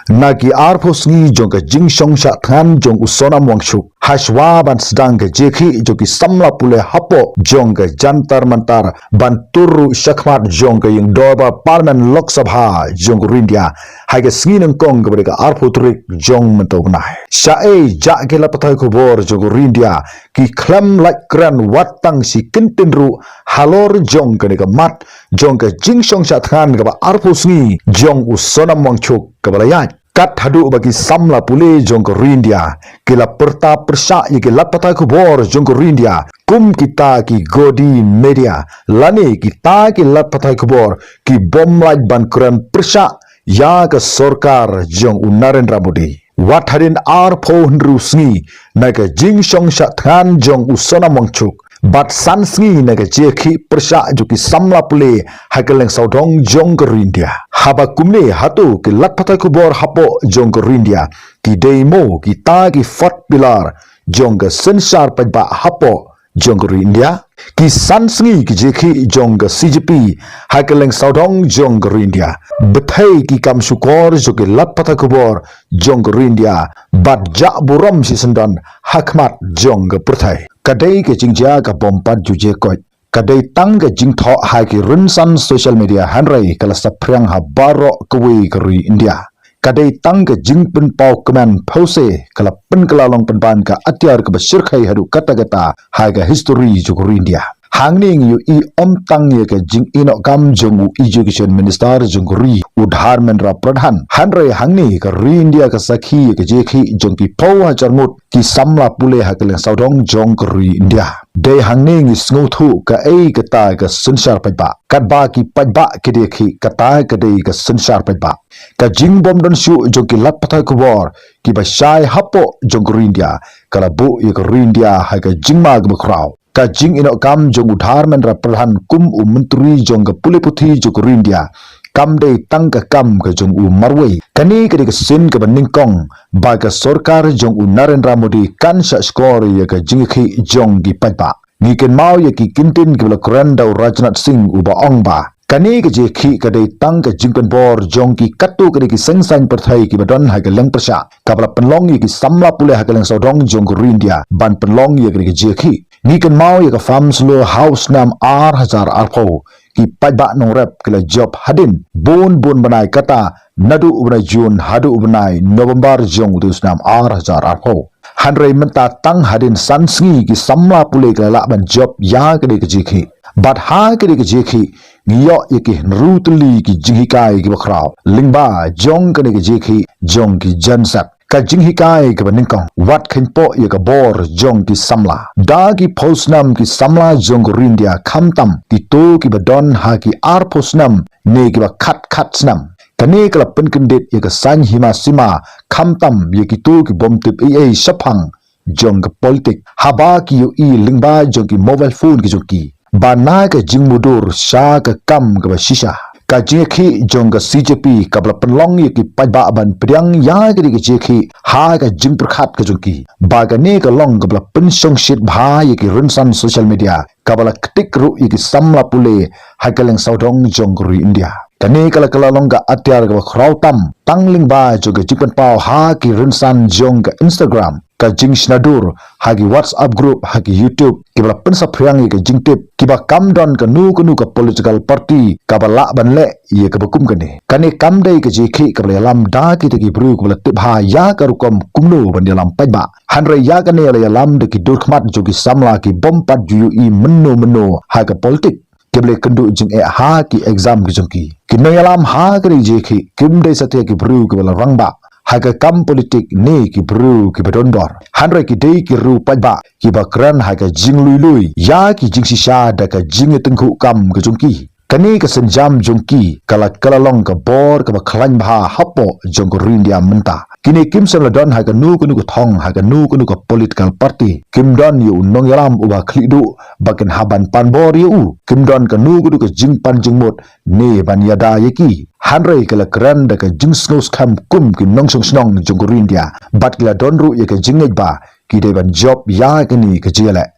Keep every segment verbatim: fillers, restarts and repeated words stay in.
Na ki arphew sngi jong ka jingshong shah thngan jong u Sonam Wangchuk, hashwa ban sdang ka jingïakhih jong ki samla pule hapoh jong ka Jantar Mantar ban tur ruh shakhmat jong ka ïing dorbar Parliament Lok Sabha jong ka ri India ha ka sngi nyngkong kaba dei ka arphew tarik jong mynta u bnai. Shaei, jah ki lad pathai khubor jong ka ri India ki khlem lait kren wat tang shi kyntien ruh halor jong kane ka mat jong ka jingshong shah thngan kaba arphew sngi jong u Sonam Wangchuk kaba la ïaid. Kat haduh ba ki samla pule jong ka ri India ki la pyrta pyrshah ïa ki lad pathai khubor jong ka ri India kum kita ki godi media lane kita ki lad pathai khubor ki bym lait ban kren pyrshah ïa ka sorkar jong u Narendra Modi. Wat hadien arphew hynriew sngi na ka jingshong shah thngan jong u Sonam Wangchuk bad san sngi na ka jingïakhih pyrshah jong ki samla pule ha ka liang sawdong jong ka ri India. Haba kumne, hato ki lad pathai khubor hapoh jong ka ri India ki dei mo kita ki fourth pillar jong ka synshar paidbah hapoh jong ka ri India? Ki san sngi ki jingïakhih jong ka C J P ha ka liang sawdong jong ka ri India, bthei ki kam shukor jong ki lad pathai khubor jong ka ri India bad jah burom shisyndon ha khmat jong ka pyrthei. Ka dei ka jingjia ka bym pat ju jia koit. Ka dei tang ka jingthoh ha ki rynsan social media, hynrei ka la saphriang ha baroh kawei ka ri India. Ka dei tang ka jingpynpaw kmen phewse ka la pynkylla long pynban ka atiar kaba shyrkhei haduh katta katta ha ka history jong ka ri India. Hangne ngi ïohi ym tang ïa ka jingïehnoh kam jong u Education Minister jong ka ri, u Dharmendra Pradhan, hynrei hangne ka ri India ka sakhi ïa ka jingïakhih jong ki phew hajar ngut ki samla pule ha ka liang sawdong jong ka ri India. Dei hangne ngi sngewthuh kaei kata ka synshar paidbah. Katba ki paidbah ki dei ki, kata ka dei ka synshar paidbah. Ka jingbym don shuh jong ki lad pathai khubor kiba shai hapoh jong ka ri India ka la buh ïa ka ri India ha ka jingma kaba khraw. Ka jingïehnoh kam jong u Dharmendra Pradhan kum u myntri jong ka pule puthi jong ka ri India kam dei tang ka kam ka jong u marwei. Kane ka dei ka sien kaba nyngkong ba ka sorkar jong u Narendra Modi kan shah shkor ïa ka jingïakhih jong ki paidbah. Ngi kynmaw ïa ki kyntien kiba la kren da u Rajnath Singh uba ong ba kane ka jingïakhih ka dei tang ka jingpynbor jong ki katto katne ki seng saiñ pyrthei kiba don ha ka liang pyrshah kaba la pynlong ïa ki samla pule ha ka liang sawdong jong ka ri India ban pynlong ïa kane ka jingïakhih. Ngi kynmaw ïa ka Farmers Law ha u snem ar hajar arphew, ki paidbah nongrep ki la jop hadien bun bun bnai, kata naduh u bnai June haduh u bnai November jong u snem ar hajar arphew. Hynrei mynta tang hadien san sngi ki samla pule ki la lah ban jop ïa kane ka jingïakhih. Bad ha kane ka jingïakhih ngi ïoh ïa ki hynriew tylli ki jinghikai kiba khraw lyngba jong kane ka jingïakhih jong ki Gen Z. Ka jinghikai kaba nyngkong, wat kheiñpoh ïa ka bor jong ki samla. Da ki phew snem ki samla jong ka ri India, khamtam kito kiba don ha ki arphew snem ne kiba khat khat snem. Kane ka la pynkyndit ïa ka saiñ hima sima, khamtam ïa kito ki bym tip ei ei shaphang jong ka politik haba ki ïohi lyngba jong ki mobile phone ki jong ki. Ba na ka jingmudui sha ka kam kaba shisha, ka jingïakhih jong ka C J P kaba la pynlong ïa ki paidbah ban pdiang ïa kane ka jingïakhih ha ka jingpyrkhat ka jong ki. Ba kane ka long kaba la pynshongshit bha ïa ki rynsan social media, kaba la ktik ruh ïa ki samla pule ha ka liang sawdong jong ka ri India. Kane ka la kylla long ka atiar kaba khraw tam tang lyngba jong ka jingpynpaw ha ki rynsan jong ka Instagram, ka jingshna dur ha ki WhatsApp group, ha ki YouTube, kiba la pynsaphriang ïa ka jingtip kiba kam don kano kano ka political party kaba lah ban leh ïa kaba kum kane. Kane kam dei ka jingïakhih kaba la ïalam da kita ki briew kiba la tip bha ïa ka rukom kumno ban ïalam paidbah. Hynrei ïa kane la ïalam da ki dur khmat jong ki samla ki bym pat ju ïohi mynno mynno ha ka politik, kiba la ïakynduh jingeh ha ki exam ki jong ki. Ki nongïalam ha kane ka jingïakhih kim dei satia ki briew kiba la rangbah ha ka kam politik ne ki briew kiba don bor, hynrei ki dei ki riew paidbah kiba kren ha ka jinglui lui ïa ki jingshisha da ka jingïatyngkhuh kam ka jong ki. Kane ka sienjam jong ki ka la kylla long ka bor kaba khlaiñ bha hapoh jong ka ri India mynta. Kine kim shym la don ha kano kano ka thong, ha kano kano ka political party. Kim don ïa u nongïalam uba khlieh duh ba kin hap ban pan bor ïa u. Kim don kano kano ka jingpan jingmut ne ban ïada ïa ki. Hynrei ki la kren da ka jingsngewskhem kum ki nongshong shnong jong ka ri India, bad ki la don ruh ïa ka jingngeit ba ki dei ban jop ïa kane ka jingïaleh.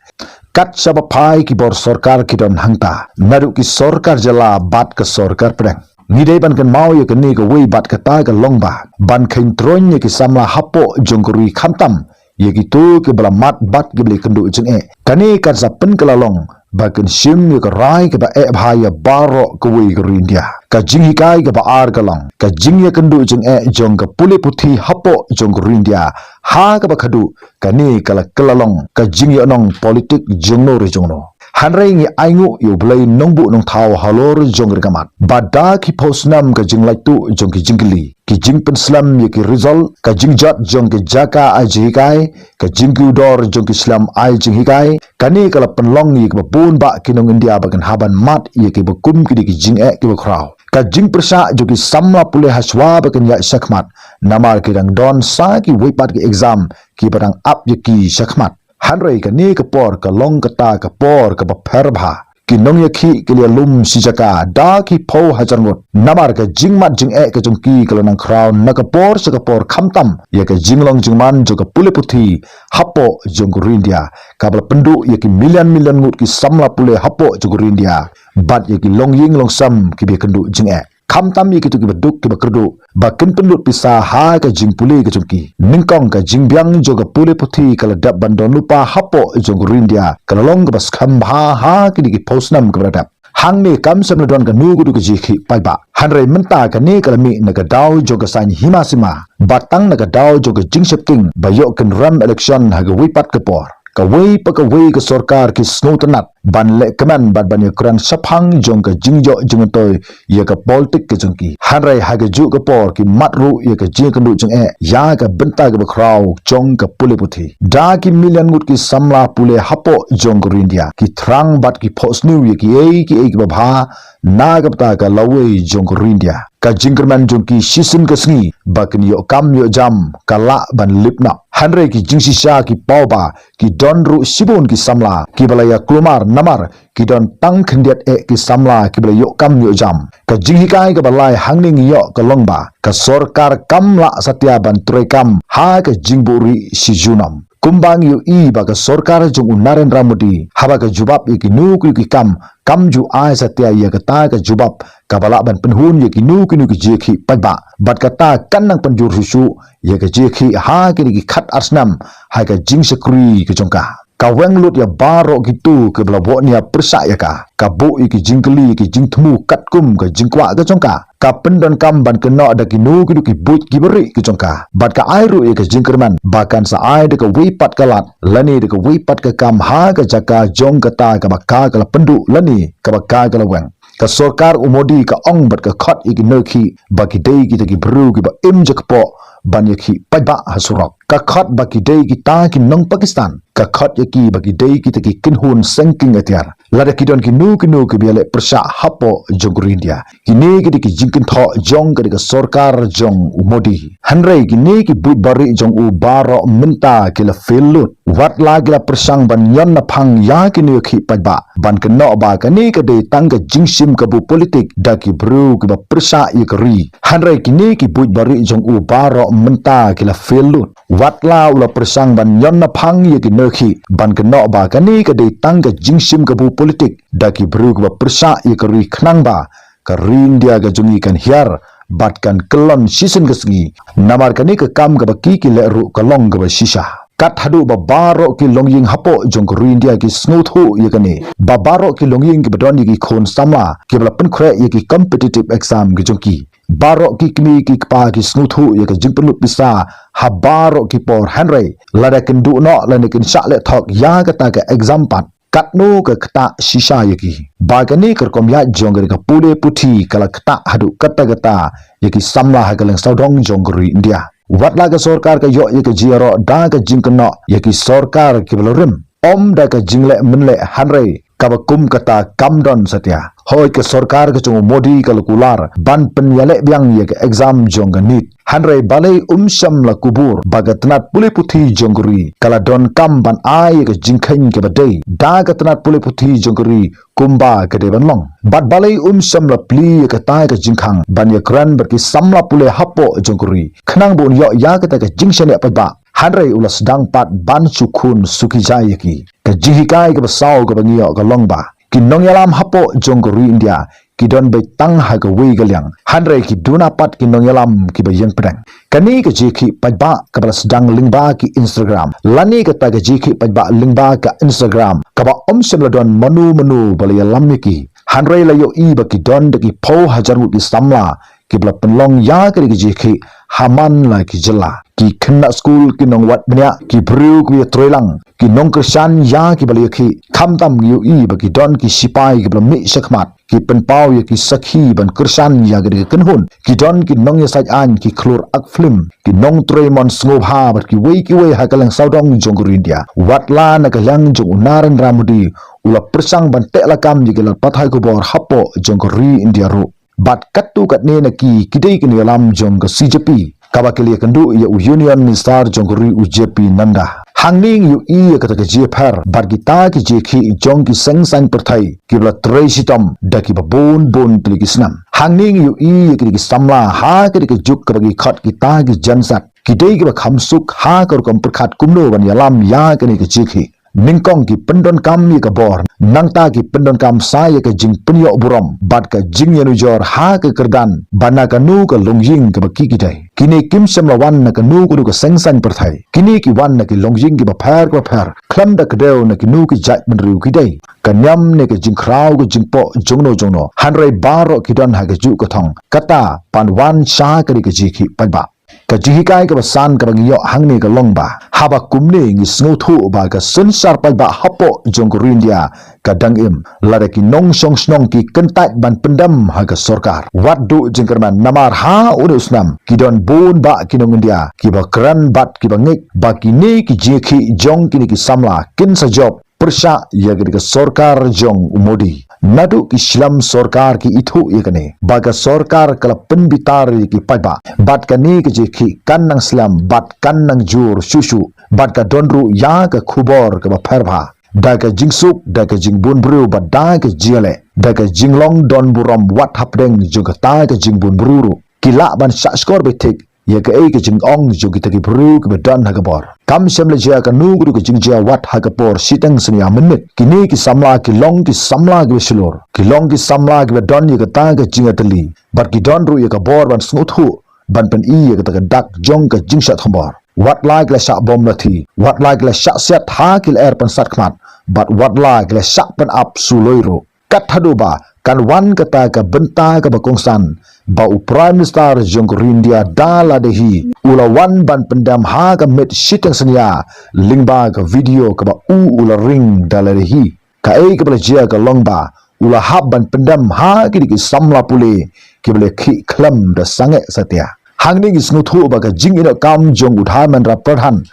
Kat shaba phai ki bor sorkar ki don hangta, naduh ki sorkar jylla bad ka sorkar pdeng. Ngi dei ban kynmaw ïa kane kawei bad kata ka long ba ban kheiñ troiñ ïa ki samla hapoh jong ka ri khamtam ïa kito kiba la mad bad kiba la kynduh jingeh. Kane kan sa pynkylla long ba kan shim ïa ka rai kaba eh bha ïa baroh kawei ka ri India. Ka jinghikai kaba ar ka long ka jingïakynduh jingeh jong ka pule puthi hapoh jong ka ri India ha kaba khadduh kane ka la kylla long ka jingïohnong politik jongno re jongno. Hynrei ngi ainguh ïa U Blei nongbuh nongthaw halor jong ka mat ba da ki phew snem ka jinglaitluid jong ki jingkylli, ki jingpynslem ïa ki result, ka jingjot jong ki jaka ai jinghikai, ka jingkiew dor jong ki slem ai jinghikai, kane ka la pynlong ïa kiba bun bah ki nong India ba kan hap ban mad ïa kiba kum kine ki jingeh kiba khraw. Ka jingpyrshah jong ki samla pule hashwa ba kan ïaid shakhmat namar ki dang don sa kiwei pat ki exam kiba dang ap ïa ki shakhmat. Hynrei kane ka por ka long kata ka por kaba pher bha. Ki nongïakhih ki la ïalum shi jaka da ki phew hajar ngut. Namar ka jingmad jingeh ka jong ki ka la nang khraw na ka por sha ka por khamtam ïa ka jinglong jingman jong ka pule puthi hapoh jong ka ri India kaba la pynduh ïa ki million million ngut ki samla pule hapoh jong ka ri India bad ïa ki longïing longsem kiba ïakynduh jingeh. Khamtam ïa kito kiba duk kiba kyrduh ba kin pynlut pisa ha ka jingpule ka jong ki. Nyngkong ka jingbiang jong ka pule puthi ka la dep ban don lypa hapoh jong ka ri India ka la long kaba skhem bha ha kine ki phew snem kiba la dep. Hangne kam shym la don kano kano ka jingïakhih paidbah. Hynrei mynta kane ka la mih na ka daw jong ka saiñ hima sima ba tang na ka daw jong ka jingsheptieng ba ïoh kynrem election ha kawei pat ka por. Kawei pa kawei ka sorkar ki sngewtynnat ban leh kmen bad ban ïakren shaphang jong ka jingïoh jingmyntoi ïa ka politik ka jong ki. Hynrei ha kajuh ka por ki mad ruh ïa ka jingïakynduh jingeh ïa ka bynta kaba khraw jong ka pule puthi. Da ki million ngut ki samla pule hapoh jong ka ri India ki thrang bad ki phohsniew ïa kiei kiei kiba bha na ka bynta ka lawei jong ka ri India. Ka jingkyrmen jong ki shisien ka sngi ba kin ïoh kam ïoh jam ka lah ban lip noh. Hynrei ki jingshisha ki paw ba ki don ruh shibun ki samla kiba la ïakulmar namar ki don tang khyndiat eh ki samla kiba la ïoh kam ïoh jam. Ka jinghikai kaba lai hangne ngi ïoh ka long ba ka sorkar kam lah satia ban treikam ha ka jingbuhrieh shi junom. Kumba ngi ïohi ba ka sorkar jong u Narendra Modi haba ka jubab ïa kino kino ki kam kam ju ai satia ïa kata ka jubab kaba lah ban pynhun ïa kino kino ki jingïakhih paidbah. Bad kata kan nang pynjur shuh shuh ïa ka jingïakhih ha kine ki khat ar snem ha ka jingshakri ka jong ka. Ka weng lut ïa baroh kito kiba la buh nia pyrshah ïa ka. Ka buh ïa ki jingkylli ïa ki jingthmu katkum ka jingkwah ka jong ka. Ka pyndonkam ban kynnoh da kino kino ki buit kiba rieh ka jong ka. Bad ka ai ruh ïa ka jingkyrmen ba kan sa ai da kawei pat ka lad lane da kawei pat ka kam ha ka jaka jong kata kaba ka ka la pynduh lane kaba ka ka la weng. Ka sorkar u Modi ka ong bad ka khot ïa ki nongïakhih ba ki dei kita ki briew kiba im jakpoh ban ïakhih paidbah ha surok. Ka khot ba ki dei kita ki nong Pakistan. Ka khot ïa ki ba ki dei kita ki kynhun sengking atiar. Lada ki don kino kino kiba ïaleh pyrshah hapoh jong ka ri India. Kine ki dei ki jingkynthoh jong ka dei ka sorkar jong u Modi. Hynrei kine ki buit barieh jong u baroh mynta ki la fail lut. Wat la ki la pyrshang ban ñion naphang ïa ki nongïakhih paidbah ban kynnoh ba kane ka dei tang ka jingshim kabu politik da ki briew kiba pyrshah ïa ka ri. Hynrei kine ki buit barieh jong u baroh mynta ki la fail lut. Wat la u la pyrshang ban ñion naphang ïa ki nongïakhih ban kynnoh ba kane ka dei tang ka jingshim kabu politik da ki briew kiba pyrshah ïa ka ri khnang ba ka ri India ka jong ngi kan hiar bad kan kyllon shisien ka sngi. Namar kane ka kam kaba ki ki leh ruh ka long kaba shisha. Kat haduh ba baroh ki longïing hapoh jong ka ri India ki sngewthuh ïa kane. Ba baroh ki longïing kiba don ïa ki khun samla kiba la pynkhreh ïa ki competitive exam ki jong ki. Baroh ki kmie ki kpa ki sngewthuh ïa ka jingpynlut pisa ha baroh ki por, hynrei lada kin duh noh lane kin shah leh thok ïa kata ka exam pat. Katno ka ktah shisha ïa ki. Ba kane ka rukom ïaid jong ka pule puthi ka la ktah haduh katta katta ïa ki samla ha ka lyngsawdong jong ka ri India. Wat la ka sorkar ka ïoh ïa ka jingïaroh da ka jingkynnoh ïa ki sorkar kiba la rim. Ym da ka jingleh mynleh, hynrei kaba kum kata kam don satia. Hooid, ka sorkar ka jong u Modi ka la kular ban pynïaleh biang ïa ka exam jong ka NEET. Hynrei balei um shym la kubur ba ka tnat pule puthi jong ka ri ka la donkam ban ai ïa ka jingkheiñ kaba dei da ka tnat pule puthi jong ka ri kumba ka dei ban long? Bad balei um shym la plie ïa kata ka jingkhang ban ïakren bad ki samla pule hapoh jong ka ri khnang ba un ïoh ïa kata ka jingshaniah paidbah? Hynrei u la sdang pat ban shu khun shu khijai ïa ki. Ka jinghikai kaba saw kaba ngi ïoh ka long ba ki nongïalam hapoh jong ka ri India ki don beit tang ha kawei ka liang, hynrei ki duna pat ki nongïalam kiba ïeng pdeng. Kane ka jingïakhih paidbah kaba la sdang lyngba ki Instagram lane kata ka jingïakhih paidbah lyngba ka Instagram kaba ym shym la don mano mano ba la ïalam ïa ki, hynrei la ïohi ba ki don da ki phew hajar ngut ki samla kiba la pynlong ïa kane ka jingïakhih ha man la ki jylla. Ki khynnah skul, ki nongwad bniah, ki briew kiba ïatrei lang, ki nongkyrshan ïa kiba la ïakhih, khamtam ngi ïohi ba ki don ki shipai kiba la mih shakhmat, ki pynpaw ïa ki sakhi ban kyrshan ïa kane ka kynhun, ki don ki nongïasaid aiñ, ki khlur ak phlim, ki nongtrei mon sngewbha bad kiwei kiwei ha kylleng sawdong jong ka ri India. Wat la na ka liang jong u Narendra Modi u la pyrshang ban teh lakam ïa ki lad pathai khubor hapoh jong ka ri India ruh. Bad katto katne na ki, ki dei ki nongïalam jong ka C J P, kaba ki la ïakynduh ïa u Union Minister jong ka ri, u J P Nadda. Hangne ngi ïohi ïa kata ka jingïapher bad kita ki jingïakhih jong ki seng saiñ pyrthei kiba la trei shitom da kiba bun bun tylli ki snem. Hangne ngi ïohi ïa kine ki samla ha kane ka juk kaba ngi khot kita ki Gen Z, ki dei kiba kham suk ha ka rukom pyrkhat kumno ban ïalam ïa kane ka jingïakhih. Nyngkong ki pyndonkam ïa ka bor, nangta ki pyndonkam sa ïa ka jingpynïoh burom bad ka jingïanujor ha ka kyrdan ba na kano ka longïing kaba ki ki dei. Kine kim shym la wan na kano kano ka seng saiñ pyrthei. Kine ki wan na ki longïing kiba pher kiba pher, khlem da kdew na kino ki jaitbynriew ki dei, ka niam ne ka jingkhraw ka jingpoh jongno jongno, hynrei baroh ki don ha kajuh ka thong. Kata ban wan sha kane ka jingïakhih paidbah. Ka jinghikai kaba san kaba ngi ïoh hangne ka long ba haba kumne ngi sngewthuh ba ka synshar paidbah hapoh jong ka ri India ka dang im, lada ki nongshong shnong ki kyntait ban pyndem ha ka sorkar. Wat duh jingkyrmen, namar ha une u snem ki don bun bah ki nong India kiba kren bad kiba ngeit ba kine ki jingïakhih jong kine ki samla kin sa jop pyrshah ïa kane ka sorkar jong u Modi. Naduh ki shlem sorkar ki ithuh ïa kane ba ka sorkar ka la pynbitar ïa ki paidbah, bad kane ka jingïakhih kan nang slem bad kan nang jur shuh shuh, bad ka don ruh ïa ka khubor kaba pher bha. Da ka jingsuk, da ka jingbun briew, bad da ka jingïaleh, da ka jinglong don burom wat hapdeng jong kata ka jingbun briew ruh, ki lah ban shah shkor beit thik ïa kaei ka jingong jong kita ki briew kiba don ha ka bor. Kam shym la jia kano kano ka jingjia wat ha ka por shiteng synñia mynmiet. Kine ki samla ki long ki samla kiba shlur, ki long ki samla kiba don ïa kata ka jingïatylli, bad ki don ruh ïa ka bor ban sngewthuh, ban pyni ïa kata ka dak jong ka jingshah thombor. Wat la ki la shah bom lathi, wat la ki la shah siat ha ki lyer pynsat khmat, bad wat la ki la shah pynap suloi ruh. Kat haduh ba kan wan kata ka bynta kaba kongsan ba u Prime Minister jong ka ri India da lade hi u la wan ban pyndem ha ka miet shiteng synñia lyngba ka video kaba u u la ring da lade hi. Kaei kaba la jia ka long ba u la hap ban pyndem ha kine ki samla pule kiba la khih khlem da sangeh satia. Hangne ngi sngewthuh ba ka jingïehnoh kam jong u Dharmendra Pradhan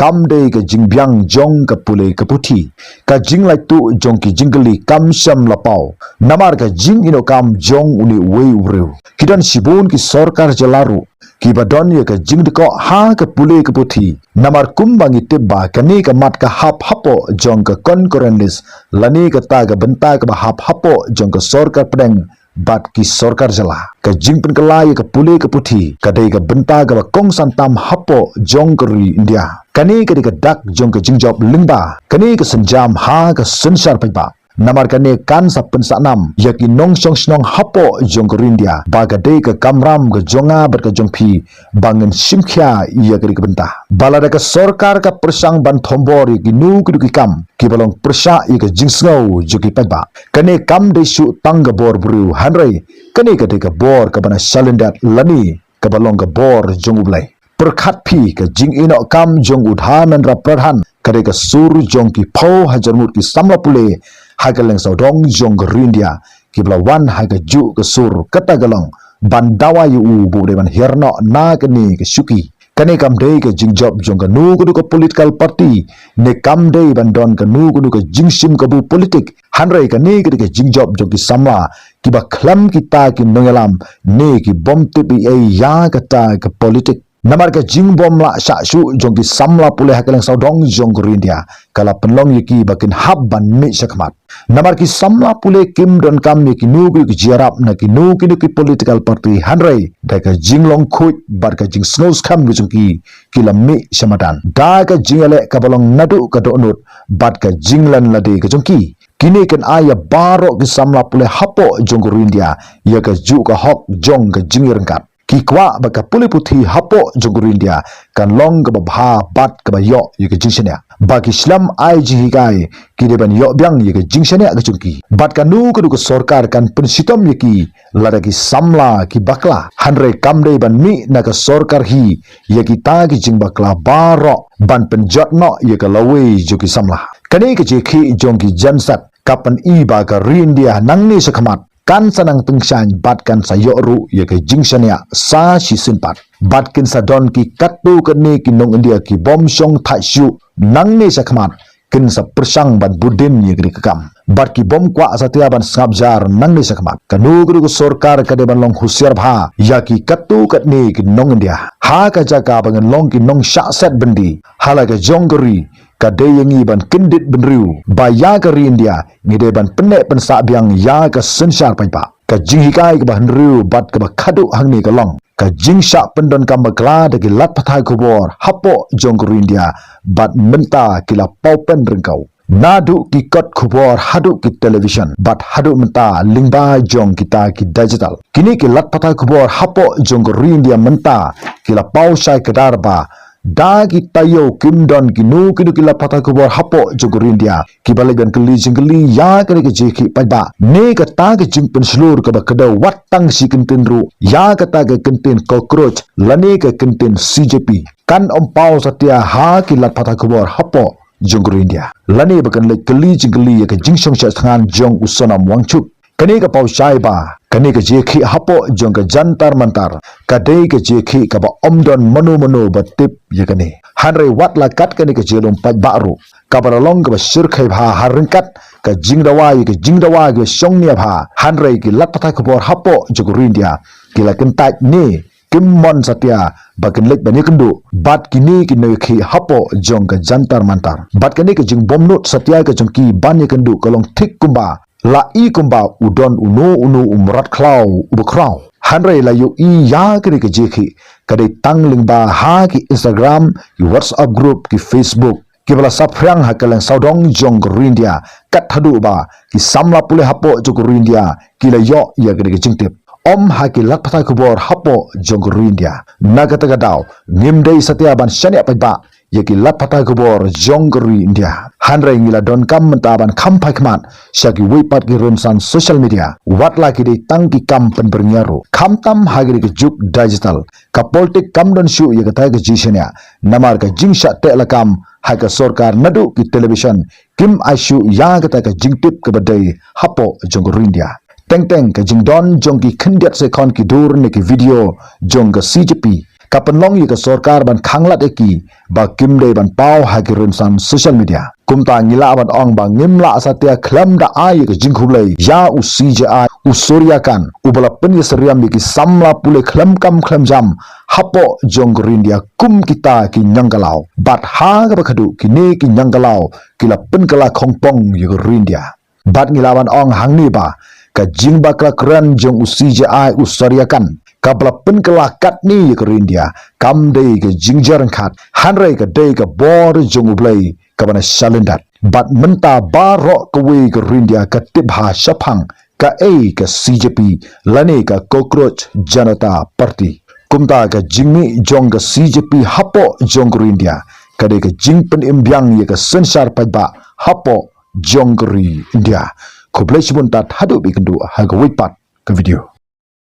kam dei ka jingbiang jong ka pule ka puthi. Ka jinglaitluid jong ki jingkylli kam shym la paw namar ka jingïehnoh kam jong une uwei u briew. Ki don shibun ki sorkar jylla ruh kiba don ïa ka jingdkoh ha ka pule ka puthi. Namar kumba ngi tip ba kane ka mat ka hap hapoh jong ka concurrent list, lane kata ka bynta kaba hap hapoh jong ka sorkar pdeng bad ki sorkar jylla. Ka jingpynkylla ïa ka pule ka puthi ka dei ka bynta kaba kongsan tam hapoh jong ka ri India. Kane ka dei ka dak jong ka jingjop lyngba kane ka sienjam ha ka synshar paidbah. Namar kane kan sa pynsah nam ïa ki nongshong shnong hapoh jong ka ri India ba ka dei ka kamram ka jong nga bad ka jong phi ba ngin shim khia ïa kane ka bynta. Ba lada ka sorkar ka pyrshang ban thombor ïa kino kino ki kam kiba long pyrshah ïa ka jingsngew jong ki paidbah, kane kam dei shuh tang ka bor briew, hynrei kane ka dei ka bor kaba na shalyndet lane kaba long ka bor jong U Blei. Pyrkhat phi, ka jingïehnoh kam jong u Dharmendra Pradhan ka dei ka sur jong ki phew hajar ngut ki samla pule ha ka lyngsawdong jong ka ri India kiba la wan ha kajuh ka sur, kata ka long ban dawa ïa u ba u dei ban hiar noh na kane ka shuki. Kane kam dei ka jingjop jong kano kano ka political party, ne kam dei ban don kano kano ka jingshim kabu politik. Hynrei kane ka dei ka jingjop jong ki samla kiba khlem kita ki nongïalam ne ki bym tip ei ei ïa kata ka politik. Namar ka jingbym lah shah shuh jong ki samla pule ha ka lyngsawdong jong ka ri India ka la pynlong ïa ki ba kin hap ban mih shakhmat. Namar ki samla pule kim donkam ïa kino kino ki jingïarap na kino kino ki political party, hynrei da ka jinglong khuid bad ka jingsngew skhem ka jong ki, ki la mih sha madan da ka jingïaleh kaba long naduh ka dohnud bad ka jinglen lade ka jong ki. Kine kan ai ïa baroh ki samla pule hapoh jong ka ri India ïa ka juh ka hok jong ka jingïaryngkat. Ki kwah ba ka pule puthi hapoh jong ka ri India kan long kaba bha bad kaba ïoh ïa ka jingshaniah. Ba ki shlem ai jinghikai ki dei ban ïoh biang ïa ka jingshaniah ka jong ki. Bad kano kano ka sorkar kan pynshitom ïa ki lada ki samla ki bakla. Hynrei kam dei ban mih na ka sorkar hi ïa kita ki jingbakla baroh ban pynjot noh ïa ka lawei jong ki samla. Kane ka jingkhih jong ki Gen Z ka pyni ba ka ri India nangne shakhmat kan sa nang tyngshaiñ bad kan sa ïoh ruh ïa ka jingshaniah sa shisien pat. Bad kin sa don ki katto katne ki nong India ki bym shong thait shuh nangne shakhmat kin sa pyrshang ban bud dien ïa kane ka kam. Bad ki bym kwah satia ban sngap jar nangne shakhmat. Kano kano ka sorkar ka dei ban long husiar bha ïa ki katto katne ki nong India. Ha ka jaka ba ngin long ki nongshah set byndi ha la ka jong ka ri, ka dei ïa ngi ban kyndit bynriew ba ïa ka ri India ngi dei ban pynneh pynsah biang ïa ka synshar paidbah. Ka jinghikai kaba hynriew bad kaba khadduh hangne ka long ka jingshah pyndonkam bakla da ki lad pathai khubor hapoh jong ka ri India bad mynta ki la paw pynryngkaw. Naduh ki kot khubor haduh ki television bad haduh mynta lyngba jong kita ki digital, kine ki lad pathai khubor hapoh jong ka ri India mynta ki la paw shai kdar ba da ki taïew kim don kino kino ki lad pathai khubor hapoh jong ka ri India kiba leit ban kylli jingkylli ïa kane ka jingkhih paidbah ne kata ka jingpynshlur kaba kdew wat tang shi kyntien ruh ïa kata ka kyntien cockroach lane ka kyntien C J P. Kan ym paw satia ha ki lad pathai khubor hapoh jong ka ri India lane ba kan leit kylli jingkylli ïa ka jingshong shah thngan jong u Sonam Wangchuk. Kane ka paw shai ba kane ka jingkhih hapoh jong ka Jantar Mantar ka dei ka jingkhih kaba ym don mano mano ba tip ïa kane. Hynrei wat la kat kane ka jinglum paidbah ruh kaba la long kaba shyrkhei bha ha ryngkat ka jingdawa ïa ka jingdawa ka shong nia bha. Hynrei ki lad pathai khubor hapoh jong ka ri India ki la kyntait ne kim mon satia ba kin leit ban ïakynduh bad kine ki nongïakhih hapoh jong ka Jantar Mantar. Bad kane ka jingbymnud satia ka jong ki ban ïakynduh ka long thik kumba la i kumba u don uno uno u mrad khlaw uba khraw. Hynrei la ïohi ïa kane ka jingkhih ka dei tang lyngba ha ki Instagram, ki WhatsApp group, ki Facebook kiba la saphriang ha kylleng sawdong jong ka ri India. Kat haduh ba ki samla pule hapoh jong ka ri India ki la ïoh ïa kane ka jingtip. Ym ha ki lad pathai khubor hapoh jong ka ri India. Na kata ka daw ngim dei satia ban shaniah paidbah ïa ki lad pathai khubor jong ka ri India. Hynrei ngi la donkam mynta ban kham phai khmat sha kiwei pat ki rynsan social media. Wat la ki dei tang ki kam pynbyrngia ruh. Khamtam ha kane ka juk digital ka politik kam don shuh ïa kata ka jingshaniah. Namar ka jingshah teh lakam ha ka sorkar naduh ki television kim ai shuh ïa kata ka jingtip kaba dei hapoh jong ka ri India. Teng teng ka jingdon jong ki khyndiat second ki dur ne ki video jong ka C J P ka pynlong ïa ka sorkar ban khanglad ïa ki ba kim dei ban paw ha ki rynsan social media. Kumta ngi lah ban ong ba ngim lah satia khlem da ai ïa ka jingkhublei ïa u C J I u Surya Kant uba la pynïasyrïam ïa ki samla pule khlem kam khlem jam hapoh jong ka ri India kum kita ki ñiangkalaw. Bad ha kaba khadduh kine ki ñiangkalaw ki la pynkylla khongpong ïa ka ri India. Bad ngi lah ban ong hangne ba ka jingbakla kren jong u C J I u Surya Kant kaba la pynkylla katne ïa ka ri India kam dei ka jingjia ryngkat, hynrei ka dei ka bor jong U Blei kaba na shalyndet. Bad mynta baroh kawei ka ri India ka tip ha shaphang kaei ka C J P lane ka Cockroach Janata Party. Kumta ka jingmih jong ka C J P hapoh jong ka ri India ka dei ka jingpynim biang ïa ka synshar paidbah hapoh jong ka ri India. Khublei shibun tad haduh ba ïakynduh ha kawei pat ka video.